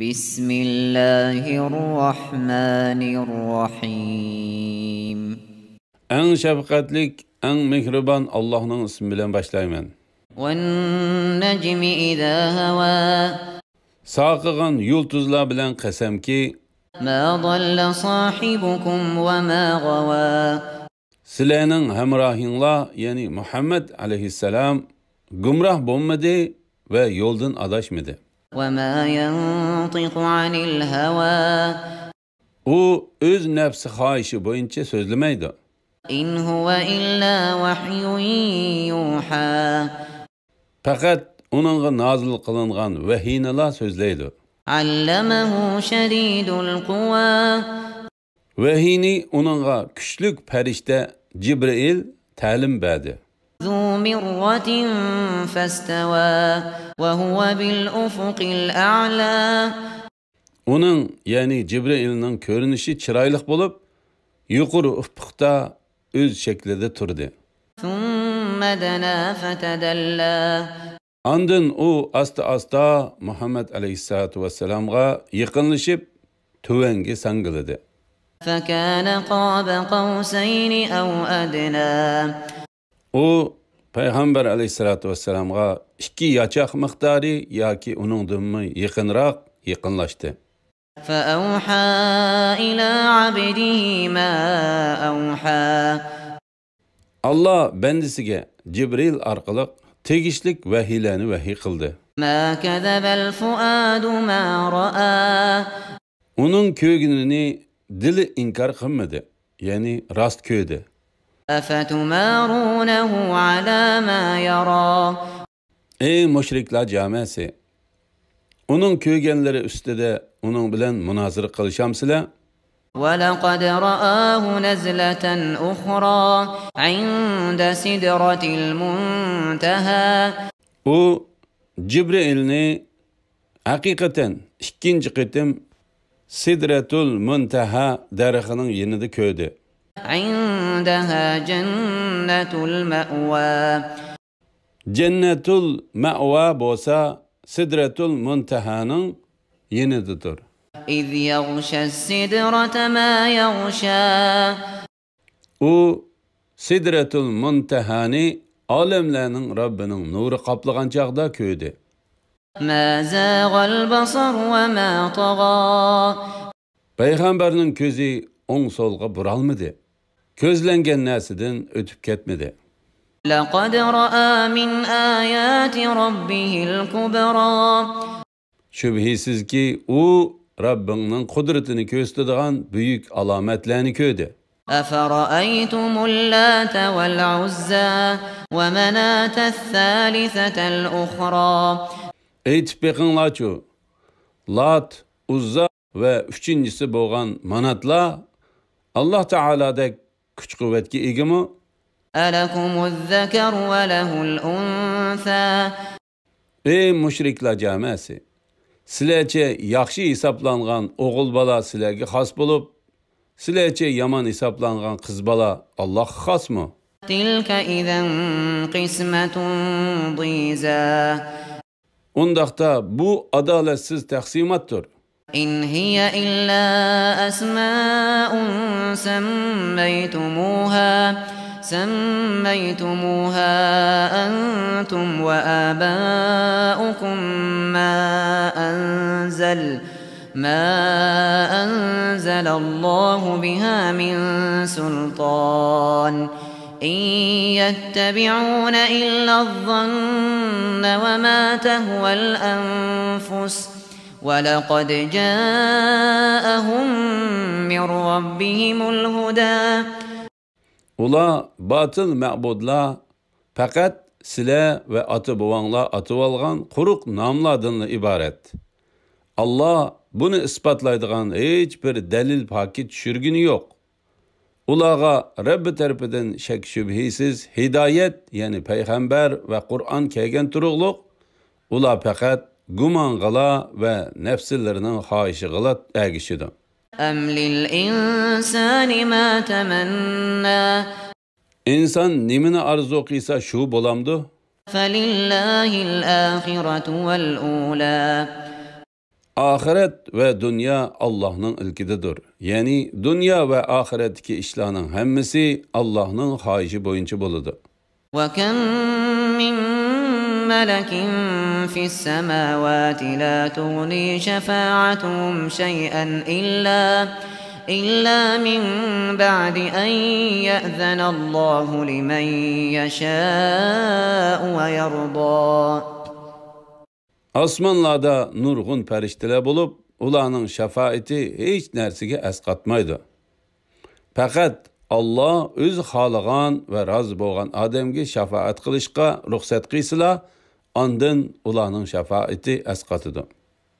بسم الله الرحمن الرحيم. En şefkatlik, en mehriban Allah'ın ismiyle başlayman. وَالنَّجْمِ إِذَا هَوَى Saqıgan yulduzlar bilen qasamki, مَا ضَلَّ صَاحِبُكُمْ وَمَا غَوَى. Sizlerning hamrohinglar, yani Muhammed aleyhisselam gumroh bo'lmadi ve yoldan adashmadi. وَمَا يَنطِقُ عَنِ الْهَوَى O öz nefsi xohishi bo'yicha so'zlamaydi. إِنْ هُوَ إِلَّا وَحْيٌ يُوحَى. Faqat onunğa nazil qilingan vahiynilar so'zlaydi. عَلَّمَهُ شَدِيدُ الْقُوَى Vahiyni onunğa kuchlik farishta Jibril ta'lim berdi. ذُو مِرَّةٍ فَاسْتَوَى وَهُوَ بِالْأُفُقِ الْأَعْلَى. Onun, yani Cibril'nin görünüşü çıraylık bulup, yukarı ufukta öz şeklinde turdu. ثُمَّ دَنَا فَتَدَلَّى. Andın o asta Muhammed aleyhissalatu vesselam'a yakınlaşıp tüvenge sangıladı. فَكَانَ قَابَ قَوْسَيْنِ أَوْ أَدْنَى. O Peygamber aleyhissalatu vesselam'a 2 yaçak miktarı ya ki onun dımı yakınlaştı. فَأَوْحَى إِلَى عَبْدِهِ مَا أَوْحَى. Allah bendisige Cibril arkalık tegişlik vahiylerini vahiy kıldı. مَا كَذَبَ الْفُؤَادُ مَا رَأَى. Onun köygününü dili inkar kılmadı. Yani rast köydü. أَفَتُمَارُونَهُ عَلَى مَا يَرَى. Ey müşrikler camiası! Onun köygenleri üstede onun bilen münazır kılışamsılar. وَلَقَدْ رَآهُ نَزْلَةً أُخْرَى عِنْدَ سِدْرَةِ الْمُنْتَهَى. O Cibril'ni hakikaten ikinci kıtım Sidretul Muntaha dergahının yanında köydü. عِنْدَهَا جَنَّةُ الْمَأْوَى. Cennetul Ma'va bolsa Sidretul Muntaha'nın yanındadır. إِذْ يَغْشَى السِّدْرَةَ مَا يَغْشَى. O Sidretul Muntaha'ni alemlerinin Rabbinin nuru kaplagan çağda köydü. مَا زَاغَ الْبَصَرُ وَمَا طَغَى. Peygamberinin közü on solga buralmadı. Közlengen nesiden ötüp ketmedi. لَقَدْ رَآ مِنْ آيَاتِ رَبِّهِ الْكُبْرَى. Şüphesiz ki o Rabbinin kudretini gösteren büyük alametlerini köydü. أَفَرَأَيْتُمُ اللَّاتَ وَالْعُزَّى وَمَنَاةَ الثَّالِثَةَ الْأُخْرَى. Eytip bakınlar ki Lat, Uzza ve üçüncüsü boğan manatla Allah Teala'da güç kuvvetki egi mi? أَلَكُمُ الذَّكَرُ وَلَهُ الْأُنْثَى. Ey müşrikler camiası! Sizlerce yaxşı hesaplanğan oğul bala sizlerge xas bulup, sizlerce yaman hesaplanğan kız bala Allah xas mı? تِلْكَ إِذًا قِسْمَةٌ ضِيزَى. Ondaqda bu adaletsiz taksimattır. إِنْ هِيَ إِلَّا أَسْمَاءٌ سَمَّيْتُمُوهَا أَنْتُمْ وَآبَاؤُكُمْ ما أنزل الله بها من سلطان إن يتبعون إلا الظن وما تهوى الأنفس وَلَقَدْ جَاءَهُمْ مِنْ رَبِّهِمُ الْهُدَى. Ula batıl ma'budlar fakat sile ve atı boğanlar atıp algan quruq namlardan ibaret. Allah bunu ispatlaydigan hiç bir delil paki düşürgünü yok. Ulağa Rabbi tarafından şek şübhisiz hidayet yani peygamber ve Kur'an kelgen turuqluq. Ula fakat guman qala ve nefsillerinin xahişi qala ergişidir. أَمْ لِلْإِنسَانِ مَا تَمَنَّى. İnsan nimini arzu qıysa şu bolamdı? فَلِلَّهِ الْآخِرَةُ وَالْأُولَى. Ahiret ve dünya Allah'ın ilkididir. Yani dünya ve ahiretteki işlerinin hemmisi Allah'ın hayışı boyunca buludu. وَكَمْ مِنْ مَلَكٍ فِي السَّمَاوَاتِ لَا تُغْنِي شَفَاعَتُهُمْ شَيْئًا إِلَّا مِنْ بَعْدِ أَنْ يَأْذَنَ اللّٰهُ لِمَنْ يَشَاءُ وَيَرْضَى. Osmanlarda nurgun perişteler bulup, ulanın şefaati hiç nersige esqatmaydı. Fakat Allah öz xalığan ve razı boğan ademge şefaat kılışqa ruhsat qıysıla, andın ulanın şefaati esqatıdı.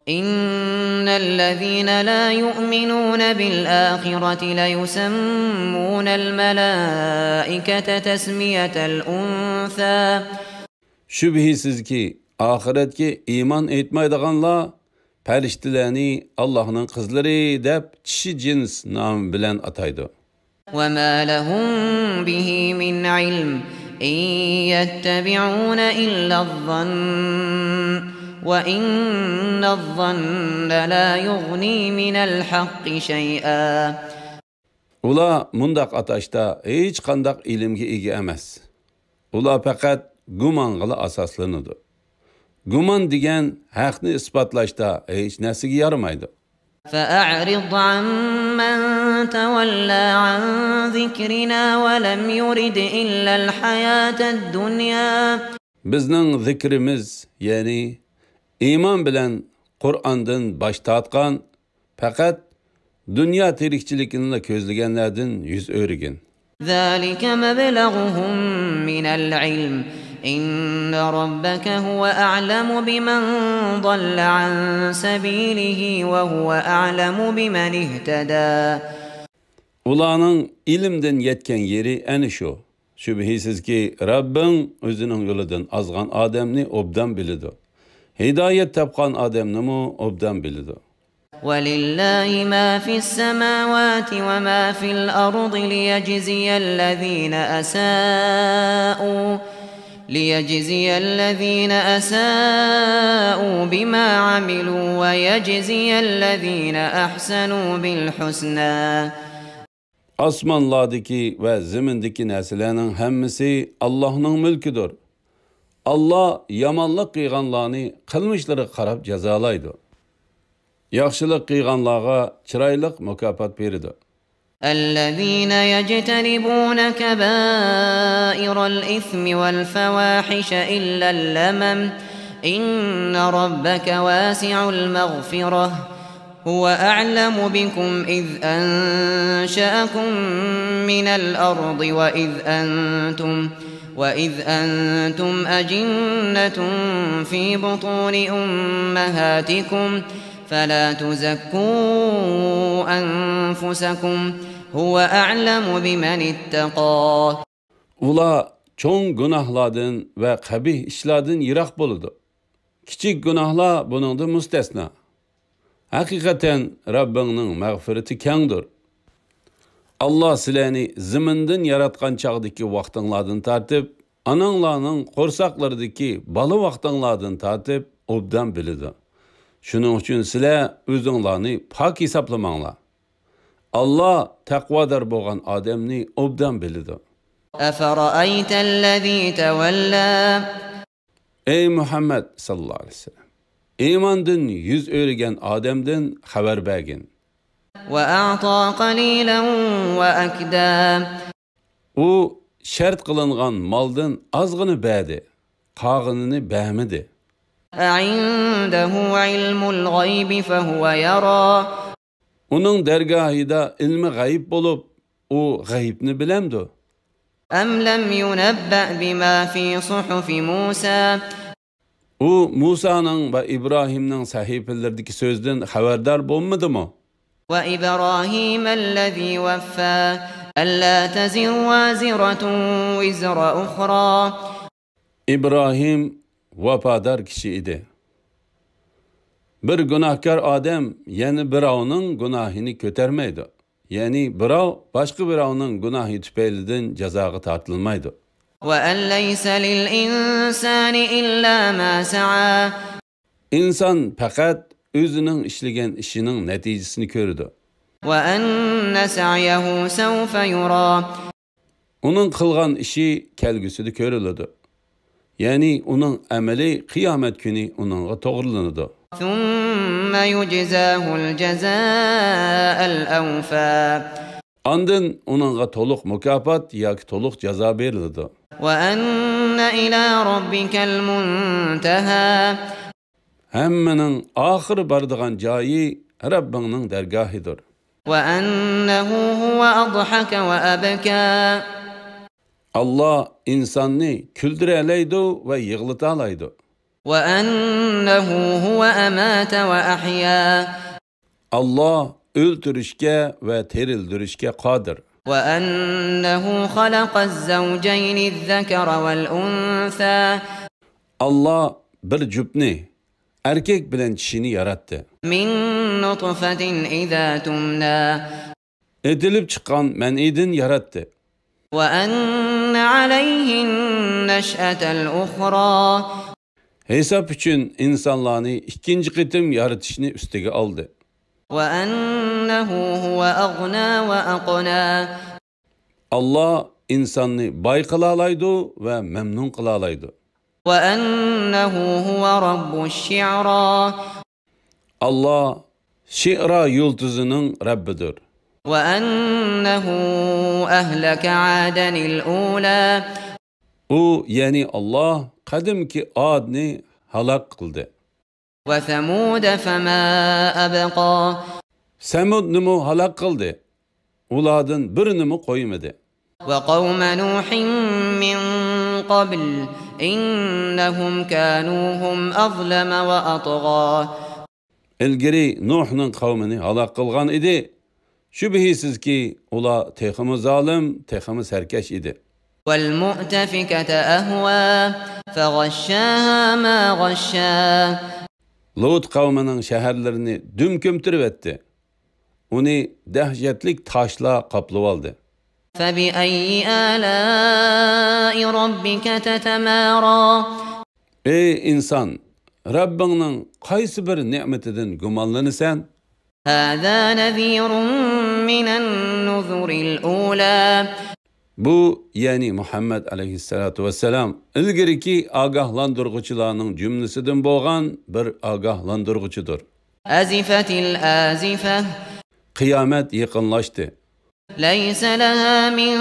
İnnellezîne lâ yu'minûne bil-âhireti leyusemmûnel melâikete tesmiyetel unthâ. Şübhisiz ki ahiretke iman etmaydiganlar periştilerini Allah'ın kızları dep çişi cins nam bilen ataydı. وَمَا لَهُمْ بِهِ مِنْ عِلْمٍ اِنْ يَتَّبِعُونَ إِلَّا الظَّنَّ وَإِنَّ الظَّنَّ لَا يُغْنِي مِنَ الْحَقِّ شَيْئًا. Ula mundak ataşta hiç kandak ilimge igi emez. Ula fakat gumanğılı asaslanıdı. Guman digen haqni ispatlaşta hiç nesigi yaramaydı. فَأَعْرِضْ عَنْ مَنْ تَوَلَّى عَنْ ذِكْرِنَا وَلَمْ يُرِدْ إِلَّا الْحَيَاةَ الدُّنْيَا. Bizning zikrimiz, yani iman bilen Kur'an'dan baş tatkan, fakat dünya tirikçilikini közlegenlerden yüz örgün. ذَٰلِكَ مَبْلَغُهُمْ مِنَ الْعِلْمِ إِنَّ رَبَّكَ هُوَ أَعْلَمُ بِمَنْ ضَلَّ عَنْ سَبِيلِهِ وَهُوَ أَعْلَمُ بِمَنِ اهْتَدَى. Ulanın ilimden yetken yeri eni şu. Şübhisiz ki Rabbin özünün yoludan azgan ademni obdan bilidu. Hidayet tapkan ademni mu obdan bilidu. وَلِلَّهِ مَا فِي السَّمَاوَاتِ وَمَا فِي الْأَرْضِ لِيَجْزِيَ الَّذِينَ أَسَاءُوا بِمَا عَمِلُوا وَيَجْزِيَ الَّذِينَ أَحْسَنُوا بِالْحُسْنَى. Asmanlardaki ve zemindeki nesillerin hemmisi Allah'ın mülküdür. Allah yamanlık kıyganlarını kılmışları karab cezalaydı. Yaxşılık kıyganlığa çıraylık mükafat veridi. الذين يجتنبون كبائر الإثم والفواحش إلا اللمم إن ربك واسع المغفرة هو أعلم بكم إذ أنشأكم من الأرض وإذ أنتم أجنة في بطون أمهاتكم فلا تزكوا أنفسكم هو أعلم بمن اتقى. Ula çoğun günahladın ve kabih işladın yirak boludu. Kiçik günahlar bunun da müstesna. Hakikaten Rabbinin mağfireti kengdir. Allah sileni ziminden yaratkan çağdaki vaktinlardan tartip, ananlarının korsaklardaki balı vaktinlardan tartip obdan bilidi. Şunun için sizler özünlerini pak hesaplamanlar. Allah takvadar boğan ademni obdan bilidi. أَفَرَأَيْتَ الَّذ۪ي تَوَلَّى. Ey Muhammed sallallahu aleyhi ve sellem, imandan yüz örgen ademden haber bergin. وَأَعْطَى قَلِيلًا وَأَكْدَى. O şart kılıngan maldan azgını bädi, qağınını bämidi. أَعِنْدَهُ عِلْمُ الْغَيْبِ فَهُوَ يَرَى. Onun dergahida ilmi gayb bolup, o gaybni bilemdi. أَمْ لَمْ يُنَبَّأْ بِمَا فِي صُحُفِ مُوسَى. O Musa'nın ve İbrahim'nin sahifelerdeki sözden haberdar bolmadı mı? وَإِبْرَاهِيمَ الَّذ۪ي وَفَّى أَلَّا تَزِرُ وَازِرَةٌ وِزْرَ أُخْرَى. İbrahim vefadar kişi idi. Bir günahkar adem yani biravının günahını kötermeydi. Yani birav başka biravının günahı tüpeyliden cezağı tartılmaydı. وَأَنْ لَيْسَ لِلْإِنْسَانِ إِلَّا مَا سَعَى. İnsan fakat o'zining ishlagan ishining natijasini ko'rdi. وأن سعيه سوف يرى Uning qilgan ishi kelgusida ko'riladi. Ya'ni uning amali qiyomat kuni uningga to'g'rilanadi. ثم يجزاه الجزاء الأوفى Ondan uningga to'liq mukofot yoki to'liq jazo beriladi. وأن إلى ربك المنتهى Hammaning oxiri boradigan joyi Rabbingning dargohidir. وأنه هو أضحك وأبكى Allah insonni kuldiraydi va yig'latalaydi. وأنه هو أمات وأحيا Allah o'ltirishga va tirildirishga qodir. وأنه خلق الزوجين الذكر والأنثى Allah bir juftni erkek bilan kishini yaratdi. من نطفة إذا تمنى Etilib chiqqan manidin yaratdi. وأن عليه النشأة الأخرى Hesap uchun insonlarni ikkinchi qitim yaratishni ustiga oldi. وأنه هو أغنى وأقنى Allah insonni boy qilalaydi va mamnun qilalaydi. وأنه هو رب الشعرى Allah Şi'ra yulduzining Rabbidir. وأنه أهلك عادا الأولى U ya'ni Allah qadimki Adni halak qildi. وثمود فما أبقى Samudni mu halak qildi. Ulardan birini mu qo'ymadi. وقوم نوح من قبل إنهم كانوا هم أظلم وأطغى Ilgari Nuhning qavmini halak qilgan edi. Shubhisizki ular texmi zolim, texmi sarkash edi. والمؤتفكة أهوى فغشاها ما غشا Lut qavmining shaharlarini dumkumtirib etdi. Uni dahshatlik toshlar qoplab oldi. فبأي آلاء ربك تتمارى Ey inson, Rabbingning qaysi bir ne'matidan gumonlanasan? هذا نذير من النذر الأولى Bu yani Muhammed aleyhissalatu vesselam ilgiriki agahlandırgıçılarının cümlesinden boğan bir agahlandırgıçıdır. أزفت الآزفة Kıyamet yakınlaştı. ليس لها من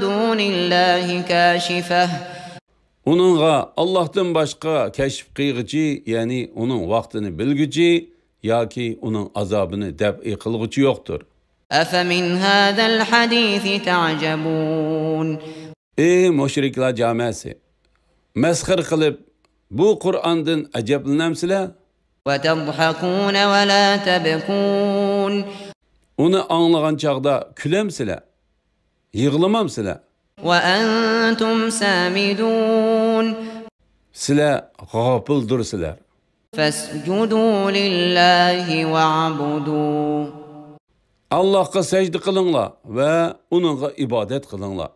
دون الله كاشفة Onunğa Allah'tan başka keşif kıygıcı yani onun vaktini bilgücü ya ki onun azabını deb'i kılgıcı yoktur. أفمن هذا الحديث تعجبون Ey müşrikler camiası, mezhir kılıp bu Kur'an'dan acablanamsılar? وتضحكون ولا تبكون Onu anlayan çağda külemsılar? Yığılamamsılar? وأنتم سامدون Sizler gafıldırsılar. فاسجدوا لله واعبدوا Allah'a secde kılınla ve onunla ibadet kılınla.